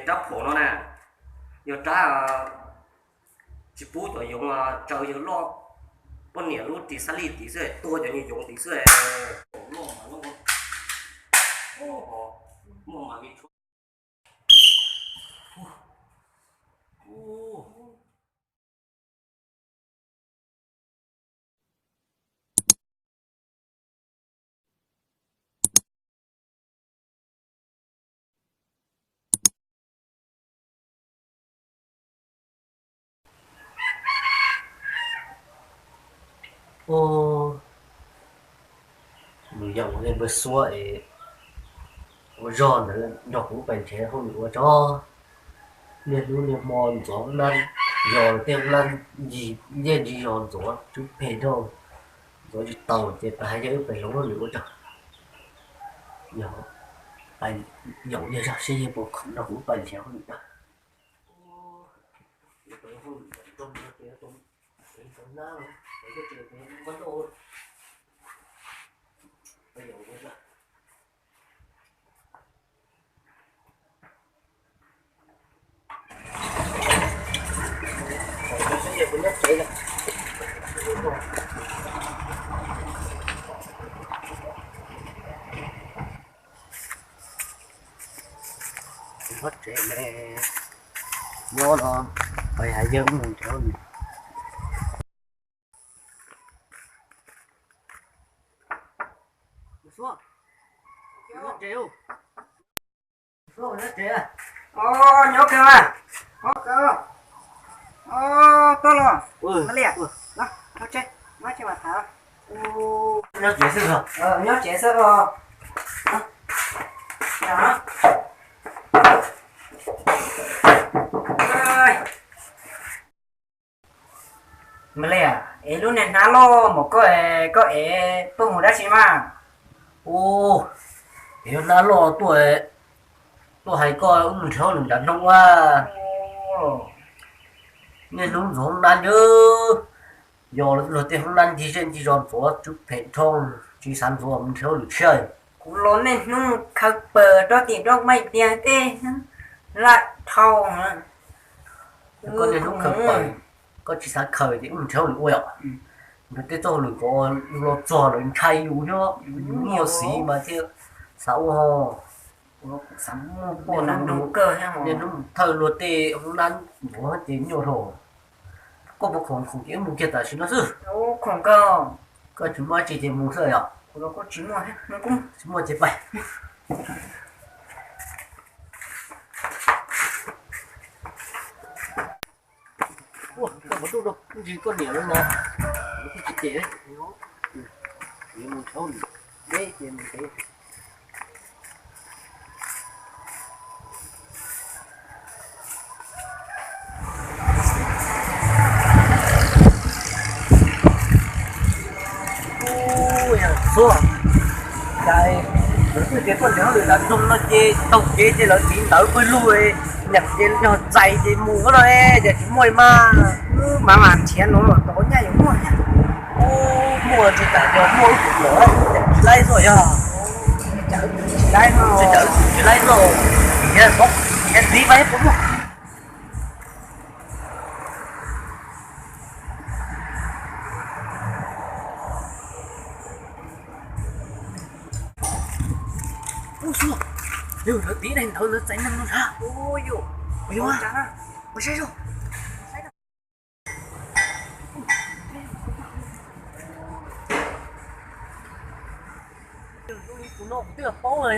Rab phuam no na, yog rab tsis pub cov yoov tsaws yawg loj poj niam lub ris xab lij tid xwb, tuag cov niag yoov tid xwb. Nws yog ua nej npawg Suab es ua zog ntawd nrog kuv pais nrhiav hauj lwm ua tso. Niaj hnub niaj hmo ntxuav hoob nab, yos tej hoob nab ncig ncej ntsis zog ntxuav tswv phem dhau, ntxuav tsis tau ces pais hais yog wb pais hloov hauj lwm ua tso. Yog, yaum yawg zog seb yawg puas khoom nrog kuv pais nrhiav hauj lwm na. Nyob tsev ne, nyob no, pais hais yawg mus nrhiav. Nyob tsev, nyob tsev. Nyob kawg mas, nyob kawg. Tuaj los, Mab Liam, los, nyob tsev, muab tsev mas tham. Nyob tsev xwb os. Nyob tsev xwb os. Mab Liam, es lub niag hnab loj mos koj, koj ev tuaj mus dab tsi mas? Ua, es yog hnab loj tuaj, tuaj hais koj wb mus nrhiav hauj lwm nram nroog ua. Niaj hnub ntxuav hoob nab ntawd, yos luag tej hoob nab ncig zej ncig zos ntxuav tswv phem dhau, tsis xav ntxuav mus nrhiav hauj lwm tshiab. Kuv los niaj hnub khaws pawg rau tim rooj maij tiag tej laj dhau. Koj niaj hnub khaws pawg, koj tsis xav khaws ces wb mus nrhiav hauj lwm ua yom. Nrhiav tej txoj hauj lwm kom yus los txog lawv ntshai yus thiab, yus muaj xiv mas thiaj xav ua ho. Niaj hnub thawj luag tej hoob nab ntxuav ces nyuaj dhau. Koj puas khoom khoom ces wb mus kiag tam sim no xwb. Koj tsis muaj dab tsi ces mus xwb yom. Tsis muaj ces pais. Koj puas tuaj rau ntsis koj niam lawv no, lawv twb tsis cem. Mus nrhiav deb ces mus ntev. Xua, cas lawv twb tias koj nrhiav hauj lwm nram nroog no ces taug kev ces lawv tiv ntawv pawg lug, nyeem ces yog txais ces mus no, cas tsis muaj li mas. Wb mas mas nrhiav no los tau nyaj yuav muaj thiab. Muaj tsis tas yog muaj wb tus lawm, cas tsis laib xwb yog. Tsis tas wb tus tsis laib no, nrhiav tiv mas puas muaj. Ub, yog lawv tiv daim ntawv lawv txais neeg no ntag. Ua yog, ua saib zoo. Tus no kuv twb paub lawm.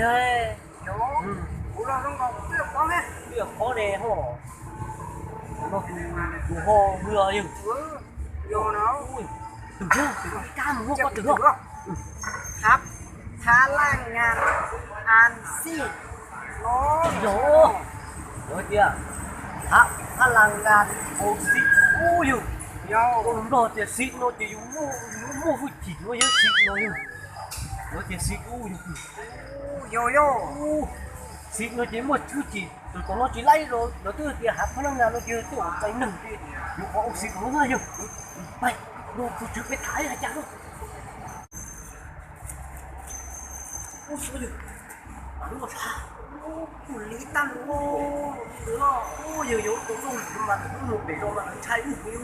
Twb paub ne ho. Tus no tus ho yog. Tus twg, tus kab mus muab koj twg los. Hab, Hab Laj Ngas An Xij. Yog, yog tias Hab, Hab Laj Ngas Au Xij ub yog. Koj lus Nplog tias Xij no ces yus muaj, yus muaj hwj chim no yog Xij no yog. Yog tias Xij ub yog. Xij no ces muaj hwj chim, tus tom no tsis laib los lawv twb tias Hab Hab Laj Ngas no ces twb ua txais neeg ces yus qhov Au Xij no na yog. Pais, los tus tswv peb tham hais cas los. Ub, tus li tag los. Yus yuav ua tau txoj lwm mas lawv mus pem zos mas lawv ntshai wb heev.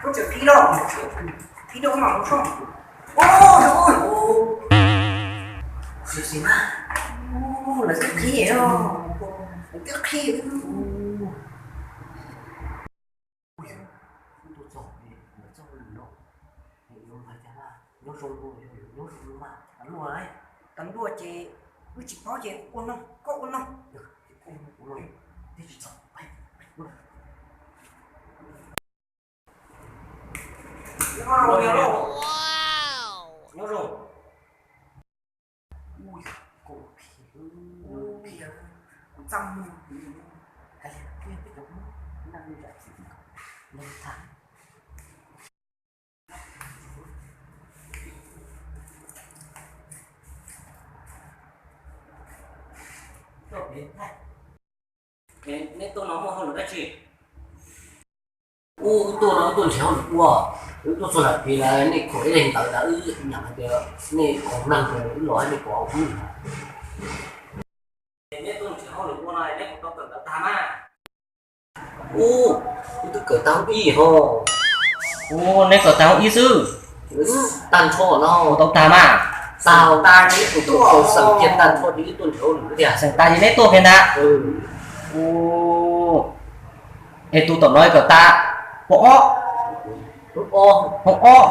Lawv tseem qhib los, qhib rau mas mus soj. Ua, lawv twb qhib, lawv twb qhib. Nyob zoo, nyob zoo mas, nyob zoo mas, tas luaj, tas luaj ces wb tsis paub ces ua no, koj ua no. Nyob zoo. Ui, kuv phi, kuv phi, kuv txaj muag. Neb tuaj no muaj hauj lwm dab tsi? Ub, wb tuaj no wb tuaj nrhiav hauj lwm ua, wb tuaj txog lam pem lawm nej khuam ib leeg ntawv ntawd wb nyam hais tias nej qhov neeg wb los nej pom wb. Neb tuaj nrhiav hauj lwm ua no neb puas tau kawm ntawv tag mas? Ub, wb twb kawm tag hoob ib ho. Ub, neb kawm tag hoob ib xwb? Tag nrho no. Puas tau tag mas? Tag, tag, kuv tuaj xeem kiag tag nrho ces wb tuaj nrhiav hauj lwm tiag. Xeem tag ces neb tuaj kiag ntag. Ub, es tus tom no kawm tag hoob ob? Hoob ob.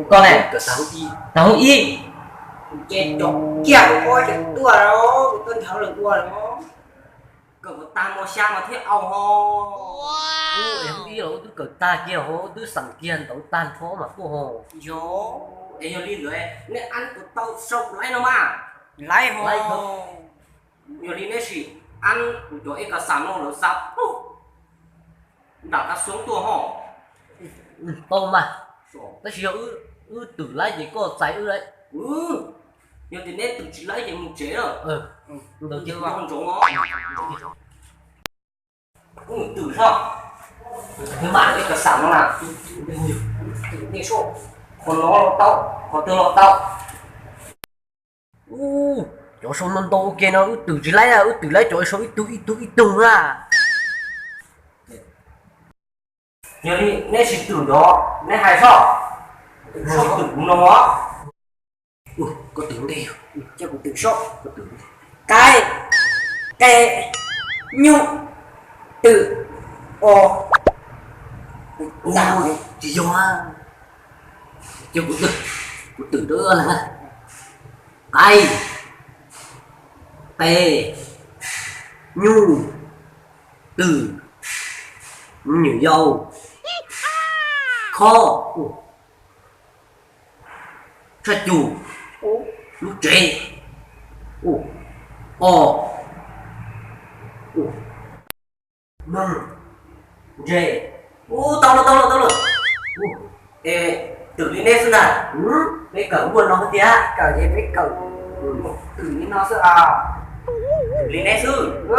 Koj ne? Tag hoob ib. Ces cov kiag hoob ob ces tuaj, tuaj nrhiav hauj lwm ua. Kawm puas tag mos xya mas thiaj au ho. Ub, es hoob ib los wb twb kawm tag kiag ho, wb twb xeem kiag ntawv tag nrho mas tuaj ho. Yog, es yog li ntawd nej an kuv tau sau kuv laib no mas? Laib ho. Yog li neb sim an kuv cov ib kas xas no lawv xa nram kas xoob tuaj ho. Tau mas, tab sis yog wb twm laib ces koj txais wb lauj. Yog tias neb twm tsis laib ces mus tsev na. Ntawd ces ntsoov os. Wb mus twm soj. Twm mas ib kas xas no na. Qhov no los tau, qhov twg los tau. Ub, cov sau ntau ntau ua ke no wb twm tsis laib, wb twm laib cov sau ib tug ib tug ib tug na. Yog li neb tsis twm nrov neb hais soj. Soj twm kuv no. Koj twm ntej, coj kuv twm soj. Qaib, qe, nyuj, twm, o. Tsis yog, coj kuv twm, kuv twm rau na. Qaib, qe, nyuj, twm, nyuam yaus, khob, tshaj cum, lub tsev, o, o, ntse. Ub, tau lawm, tau lawm, tau lawm. Es twm li neb xwb na. Peb kawm ua no tiag, kawm ces peb kawm twm li no xwb os. Twm li neb xwb.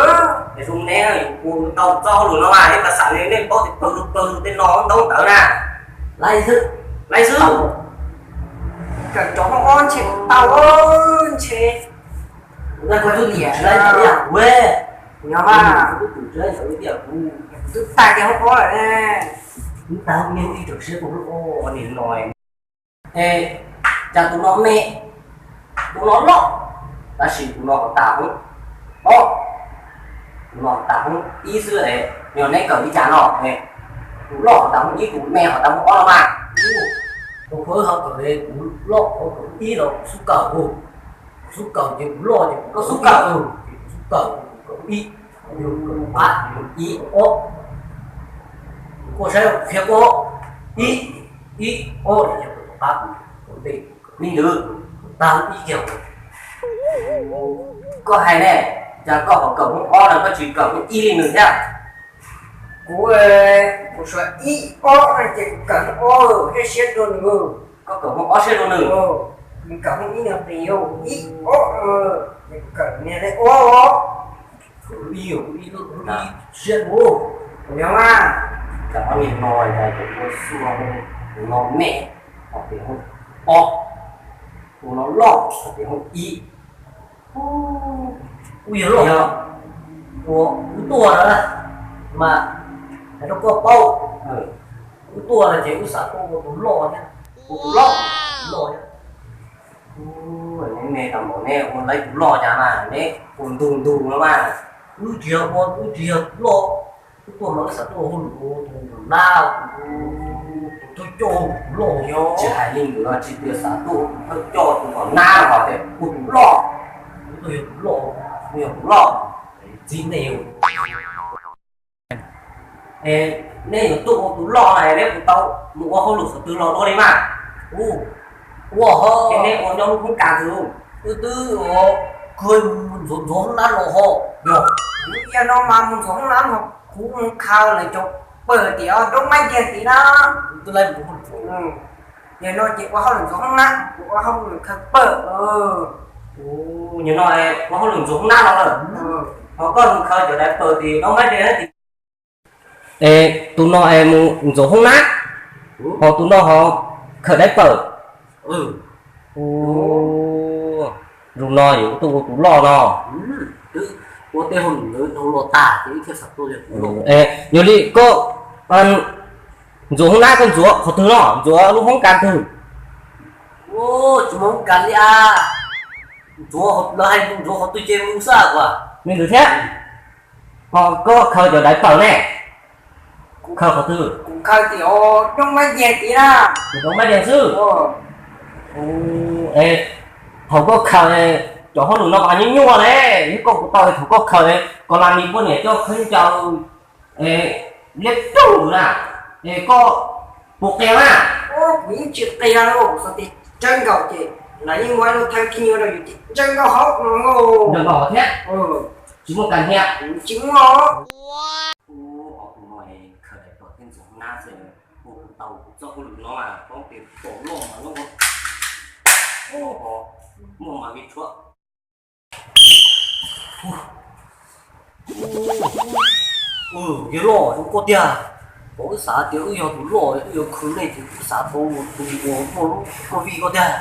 Es zoo neb ua tau txoj hauj lwm no mas neb kas xas li nej paub tias pawg lug pawg lug tej no ntaub ntawv na. Laib xwb. Laib xwb. Kawm cov hoob ob ntshe tau ntshe. Kuv twm tsis laib ntawd ib yam kuv, kuv twm tsis laib ntawd ib yam kuv. Twb tag kiag hoob ob lawm ne. Twb tag hoob ib, hoob ib tseem siab tuaj hoob ob nim no. Es cas tus no me, tus no loj, tab sis tus no ho tas hoob ob, tus no ho tas hoob ib xwb es yog neb kawm li cas no es tus loj ho tas hoob ib, tus me ho tas hoob ob no mas. Tus qhua wb ho kawm li, kuv loj qhov kawm ib los kuv xub kawm, kuv xub kawm ces kuv loj ces kuv xub kawm, ces kuv xub kawm, kuv kawm ib, yog kawm qab, yog ib ob, kuv saib qhia koj, ib, ib ob, yog kawm qab, kawm ntej, me ntawd, tag ib kiag. Koj hais ne, cas koj ho kawm hoob ob no koj tsis kawm hoob ib li nws thiab? Kuv, kuv suav ib ob no ces kuv kawm hoob ob thiab siab dua nws. Koj kawm hoob ob siab dua nws. Nws kawm hoob ib no pes yog ib ob, ces kuv kawm niag li ob. Kawm ib, ib, ib siab dua. Kuv yog mas. Cas ob niag no cas ua xua, tus no me, ho tias hoob ob, tus no loj, ho tias hoob ib. Kuv yog loj, ua wb tuaj na, mas hais rau koj paub, wb tuaj no ces wb xav tuaj ua tus loj thiab. Ua tus loj, tus loj thiab. Neb tau npaum neb ua lawv tus loj cas mas neb ua ntug ntug no mas. Wb tsis yog ua, wb tsis yog tus loj, wb tuaj mas wb xav tuaj ua hauj lwm ua tus nab, tus thawj coj tus loj. Tsis hais li ntawd los tsis tias xav tuaj ua tus thawj coj tus tom nab los hos tias ua tus loj. Wb tuaj yog tus loj, wb yog tus loj. Txiv nej, neb yuav tuaj ua tus loj na neb puas tau mus ua hauj lwm qhov twg los dua li mas? Ua, ua ho, ces neb ua nyob lub hoob kas twg? Wb twb ua, kawg mus ntxuav ntxuav hoob nab los ho. Yog, yog no mas mus ntxuav hoob nab ho, kuv mus khaws lawv cov pawg tim roob Mab Diag tid na. Twb laib mus ua hauj lwm. Yog no ces ua hauj lwm ntxuav hoob nab, kuv ua hauj lwm khaws pawg. Yog no ua hauj lwm ntxuav hoob nab los lawm. Ho koj mus khaws cov daim pawg tim roob Mab Diag tid. Es tus no es mus ntxuav hoob nab, ho tus no ho khaws daim pawg. Zus no yuav tuaj ua tus loj no. Ua tej hauj lwm ntawd los tag ces wb thiaj xav tuaj. Yog li koj ntxuav hoob nab koj ntxuav qhov twg no, ntxuav lub hoob kas twg? Tsis muaj hoob kas li as. Ntxuav, lawv hais mus ntxuav qhov twg ces mus xwb as. Me ntawd thiab. Ho koj khaws cov daim pawg ne, khaws qhov twg? Kuv khaws tim roob Mab Diag tid na. Tim roob Mab Diag xwb. Es thaum koj khaws, cov hauj lwm no mas nyuaj nyuaj ne, yog koj kuv tau thaum koj khaws, koj la ni poj niam coj khaub ncaws liab ploog na, es koj puas qias na? Kuv yeej tsis qias li, xav tias tsawg nkaus ces lawv yeej muaj ib lub thawj khib nyiab rau yus ces tsawg nkaus hauv no. Tsawg nkaus thiab. Tsis muaj kas thiab. Tsis muaj. Tus no khaws daim pawg thiab ntxuav hoob nab xwb, ua kuv tau kuv txoj hauj lwm no mas poob tes pom loj mas loj, muaj mas me tshuaj. Yog loj zoo koj tiag, kom wb xav tias wb yog tus loj wb yuav khwv nej ces wb xav tau tus uas muaj lub koj vij koj tiag.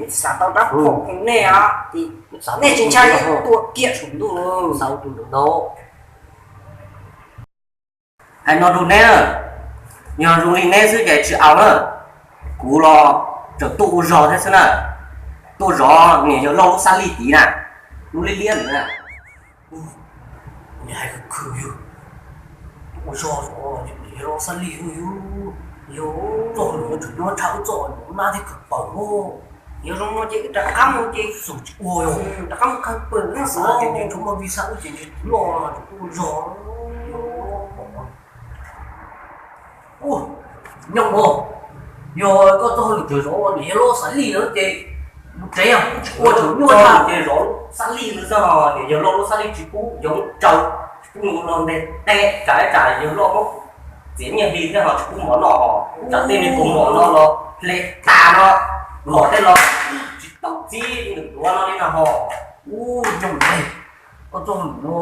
Xav tau rab phom nej os, nej tsis ntshai tuaj kiag saum ntuj. Xav ua tus ntawd ntau. Hais no rau neb, yog zoo li neb xwb ces tsis au na. Kuv los tseem tuaj ua zog thiab xwb na. Tuaj zov niam yawg Lauj lub xab lij tid na, lub liab liab ntawd na. Nws hais khwv khwv yog, tuaj ua zog zov niam yawg Lauj xab lij xwb yog. Yog txoj hauj lwm tseem nyuaj tshaj wb txoj hauj lwm nab thiab khaws pawg. Yog zoo no ces wb rov qab mus ces xum tsis ua yog, rov qab mus khaws pawg na xav ces tsuas muaj vij xab wb ces tsis loj tseem tuaj ua zog. Nyob no, yog koj txoj hauj lwm tseem zov niam yawg Lauj xab lij lawm ces mus tsev os, tsis ua tseem nyuaj tshaj ces zov xab lij lawm xwb os. Niam yawg Lauj lub xab lij tsis pub yoov tsaws, tsis pub mus no nte qe, tsam ib tsam yawg Lauj muab txiav nyiaj hli thiab ho tsis pub mov noj os. Tsam tej me kaus mom no los hle tas no, kom tej los tsis tau txib ntawm duav no li no ho. Ub, nyob no, koj txoj hauj lwm no,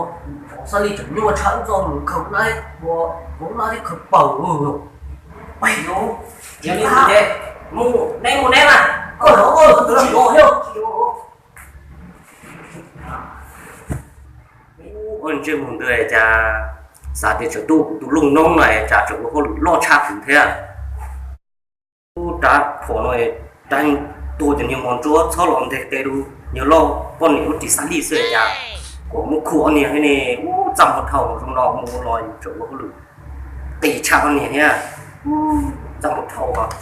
xab lij tseem nyuaj tshaj wb txoj hauj lwm khaws nab, ua khaws nab thiab khaws pawg. Peb, yog li ces mus neb mus neb mas, koj zov koj, kuv tsis zov thiab. Ua ntsej muag ntawd cas xav tias tseem tuaj tus looj noob no cas tseem ua hauj lwm loj tshaj kuv thiab. Ub, rab phom no, rab tuag cov niag mos ntsuab txhob los nteg qe rau yawg Lauj poj niam lub ris xab lij xwb cas. Kuv muab khuam niag thiab ne, ub, txaj muag dhau zoo no mus los tseem ua hauj lwm qis tshaj poj niam thiab. Txaj muag dhau os.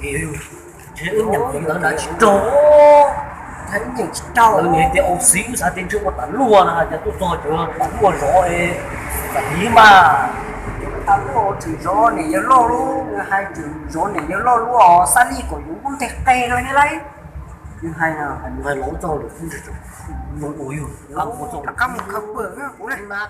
Ces wb nyeem ntawv ntawd tsis raug, wb nyeem tsis raug. Nws tias au xiv wb xav tias ntshe ua tas luaj no, hais tias tuaj txog ces tas luaj zov, tas tiv mas. Tas luaj tseem zov niam yawg loj lub, hais tseem zov niam yawg loj lub os, xab lij kom yus lub nteg qe no ne lauj. Nws hais, nws hais los txog lawm, zoo ua yus, rov qab mus khaws pawg kuv na.